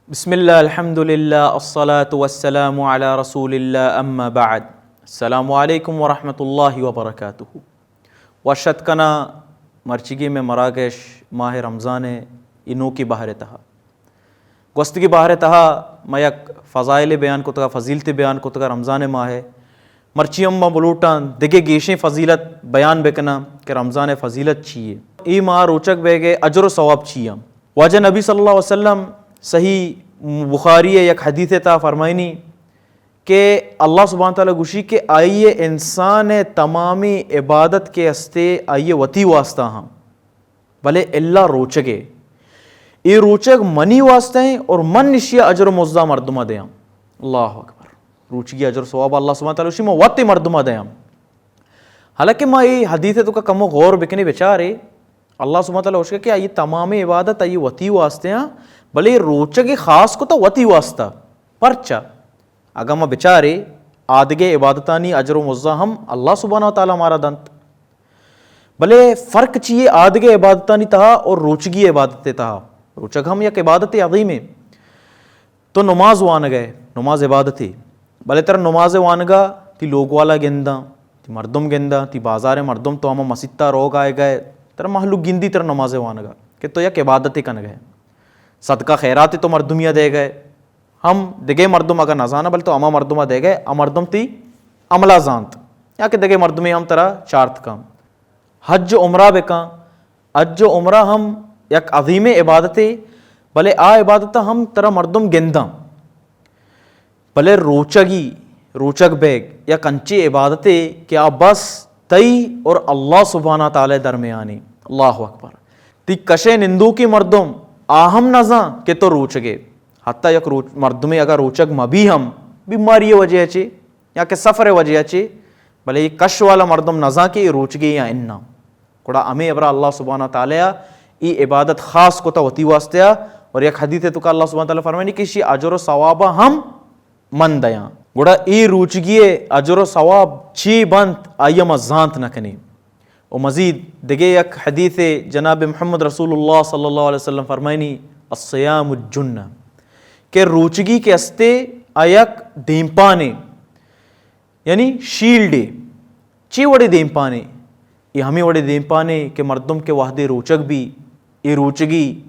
بسم اللہ، الحمدللہ، الصلاة والسلام علی رسول اللہ، اما بعد۔ السلام علیکم ورحمۃ اللہ وبرکاتہ۔ وش اتک کناں مرچیگی مئے مراگش ماہ رمضان ءِ اے نوکی بہر ءِ تہا۔ گوستگی بہر ءِ تہا ما یک فضائلے بیان کتگ، فضیلتے بیان کتگ رمضان ءِ ماہ ءِ۔ مرچی ہم ما بلوٹاں دگہ گیشیں فضیلت بیان بکناں کہ رمضان ءِ فضیلت چی یے، اے ماہ روچگ بیگ ءِ اجر و ثواب چی اں۔ واجہ نبی صلی اللہ علیہ وسلم صحیح بخاری ءِ یک حدیث ءِ تہا فرمائنی کہ اللہ سبحانہ تعالی گوشی کہ آئی ءِ انسان ءِ تمامیں عبادت کہ استے آئی ءِ وتی واسطہ ہاں، بلے الا روچگ ءِ۔ اے روچگ منی واسطہ ایں اور من اشی ءِ اجر و مزد ءَ مردم ءَ دیاں۔ اللہ اکبر۔ روچگی اجر و ثواب اللہ سبحانہ تعالی گوشی ما وت مردم ءَ دیاں۔ حالانکہ ما اے حدیث ءِ توکا کمو غور بکنیں بچاریں، اللہ سبحانہ تعالی گوشگ کہ آئی تمامیں عبادت آئی وتی واسطہ اں، بلے روچگ ءَ خاص کتا وتی واسطہ۔ پرچا؟ اگاں ما بچاریں، آدگہ عبادتانی اجر و مزد ءَ ہم اللہ سبحانہ تعالی مارا دنت۔ بلے فرق چی یے آدگہ عبادتانی تہا اور روچگی عبادت ءِ تہا؟ روچگ ہم یک عبادت عظیمے۔ تو نماز وانگ ءَ ئے، نماز عبادتے، بلے ترا نماز ءِ وانگ ءَ تئی لوگ والا گنداں، تئی مردم گنداں، تئی بازار ءِ مردم، تو ہما مسیت ءَ روگ ءَ آیگ ءَ ئے، ترا مہلوک گندی ترا نماز ءِ وانگ ءَ کہ تو یک عبادتے کنگ ءَ ئے۔ صدقہ خیرات تو مردمی ءَ دیگ ءَ ئے، ہم دگہ مردم اگاں نہ زاناں، بلے تو ہما مردم ءَ دیگ ءَ ئے، آ مردم تئی عمل ءَ زانت، یا کہ دگہ مردمے ہم ترا چارت کن۔ حج و عمرہ بکن، حج و عمرہ ہم یک عظیمیں عبادتے، بلے آ عبادت ءَ ہم ترا مردم گنداں۔ بلے روچگی، روچگ بیگ یک انچیں عبادتے کہ آ بس تئی اور اللہ سبحانہ تعالی درمیانے۔ اللہ اکبر۔ تئی کش ءَ نندوکیں مردم آ ہم نہ زان کہ تو روچگ ئے۔ حتی یک روچ-، مردمے اگاں روچگ مہ بی ہم، بیماری ءِ وجہ ءَ چے یا کہ سفر ءِ وجہ ءَ چے، بلے اے کش والا مردم نہ زان کہ اے روچگے یا اناں۔ گڑا ہمے ہبرا اللہ سبحانہ تعالی ءَ اے عبادت خاص کتا وتی واسطہ ءَ، اور یک حدیث ءِ توکا اللہ سبحانہ تعالی فرمائنی کہ اشی اجر و ثواب ءَ ہم من دیاں۔ گڑا اے روچگی ءِ اجر و ثواب چی بنت، آئی ءَ ما زانت نہ کنیں۔ و مزید دگہ یک حدیث ءَ جناب محمد رسول اللہ صلی اللہ علیہ وسلم فرمائنی، الصیام الجنہ، کہ روچگی کہ استے آ یک دیمپانے، یعنی شیلڈے۔ چی وڑے دیمپانے؟ اے ہمے وڑے دیمپانے کہ مردم کہ وہدے روچگ بی، اے روچگی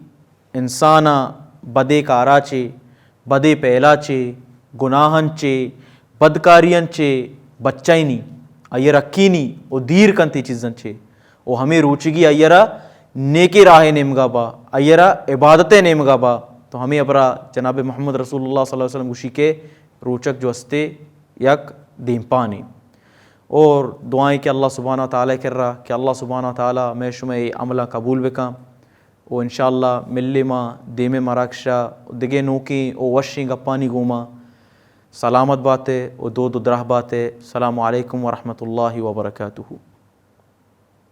انسان ءَ بدے کارا چے، بدے پیلا چے، گناہن چے، بدکاریان چے بچائینی، آئی ءَ رکینی و دیر کنت اے چیزان چے۔ و ہمے روچگی آئی ءَ را نیکیں راہ ءِ نیمگا با، آئی ءَ را عبادت ءِ نیمگا با۔ تو ہمے ہبرا جناب محمد رسول اللہ صلی اللہ علیہ وسلم گوشی کہ روچگ جو استے یک دیمپانے۔ اور دعائیں کہ اللہ سبحانہ تعالی کرا کہ اللہ سبحانہ تعالی مئے شمئے اے عملاں قبول بکن۔ و انشاءاللہ ملے ما دیمے مراگشا دگہ نوکیں و وشیں گپانی گوما۔ سلامت باتے و دود و دراہ باتے۔ السلام علیکم ورحمۃ اللہ وبرکاتہ۔